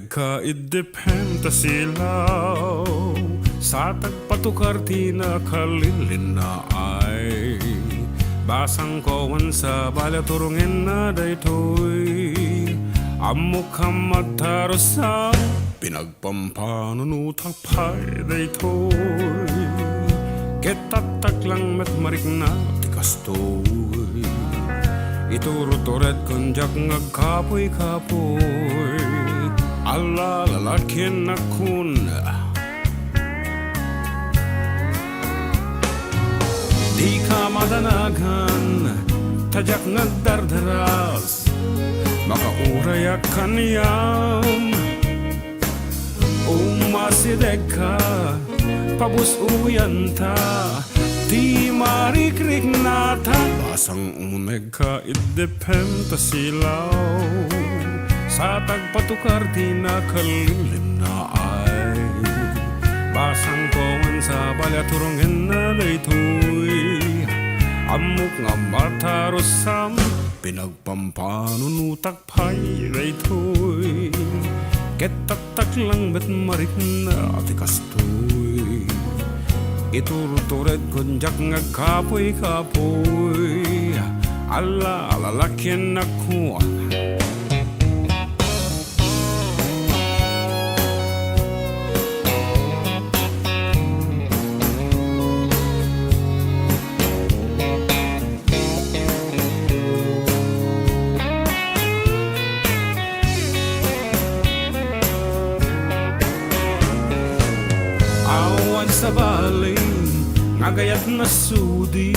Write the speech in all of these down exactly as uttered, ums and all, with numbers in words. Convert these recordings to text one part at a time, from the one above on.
Kaiddipem ta silaw, sa tagpatukar ti nakalilinaay. Basangko wen sabali a turongen na daytoy. Ammok a matarusam, pinagpampanunotak pay daytoy. Ket tattaklang met marikna ti kastoy. Ituruturedkon diak nga agkapuy-kapuy. Alla, lalakien a kun. Dika madanagan, ta diak nga agdardaras. Makaurayak kaniam. Umasidegka, pabus-uyanta ti marikriknata. Basang umunegka, iddipem ta silaw. Sa tagpatukar ti nakalilinaay. Basangko wen sabali a turongen na daytoy. Ammok nga matarusam, pinagpampanunotak pay daytoy. Ket tattaklang met marikna ti kastoy. Ituruturedkon diak nga agkapuy-kapuy. Alla, lalakien a kun. Awan sabali nga agayat nasudi,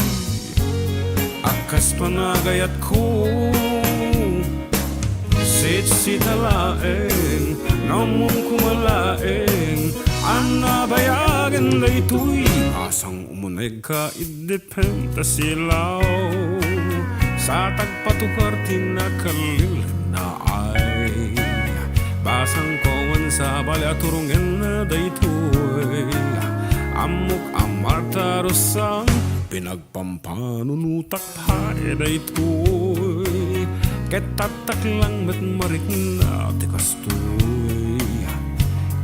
a kas panagayatko. Sitsita laeng, nammomko nga laeng, a nabayagen daytoy. Basang umunegka, iddipem ta silaw. Sa tagpatukar ti nakalilinaay. Basangko wen sabali a turongen na daytoy. Ammok a matarusam, pinagpampanunotak pay daytoy. Ket tattaklang met marikna ti kastoy.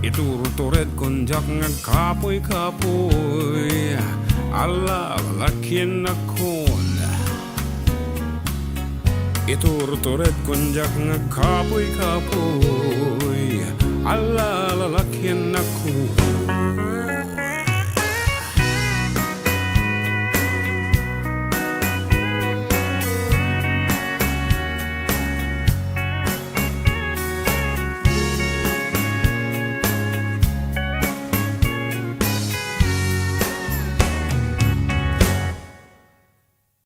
Ituruturedkon diak nga agkapuy-kapuy. Alla, lalakien a kun. Ituruturedkon diak nga agkapuy-kapuy. Alla, lalakien a kun.